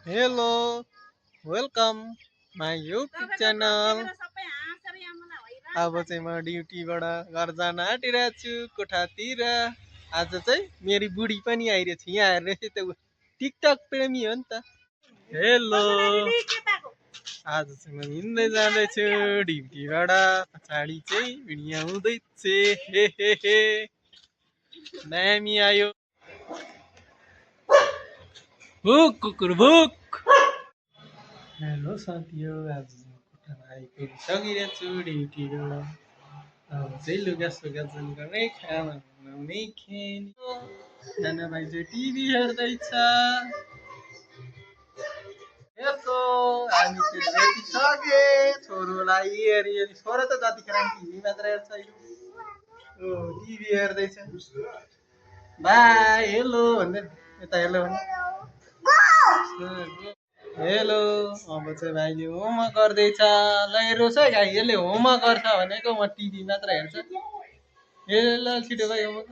Hello welcome my YouTube channel. अब चाहिँ म ड्युटीबाट घर जान आँटिरहेको छु कोठातिर। आज चाहिँ मेरी बुढी पनि आइरहेछ, यहाँ हेर्ने त टिकटक प्रेमी हो नि त। हेलो आज चाहिँ म हिँड्दै जाँदैछु ड्युटीबाट, पछाडि चाहिँ भिडियो हुँदैछ। हे हे हे दामी आयो भुक कुकुर भुक। हेलो साथी हो, आज कोठामा आइपुगिसकिरहेको छु ड्युटीबाट। अब चाहिँ लुगा सुगा जुल्काउने खाना बनाउने खेल्ने। खाना भाइ चाहिँ टिभी हेर्दैछ। यस्तो हामी चाहिँ भेटिसके छोरोलाई हेरी हेरी। छोरो त जतिखेर टिभी मात्र हेर्छ, टिभी हेर्दैछ। बाई हेलो भन्दै यता हेलो भन्दै। हेलो अब चाहिँ भाइले होमवर्क गर्दैछ। ल हेर्नुहोस् है गाई, यसले होमवर्क गर्छ भनेको म टिभी मात्र हेर्छ। ल छिटो भाइ होमवर्क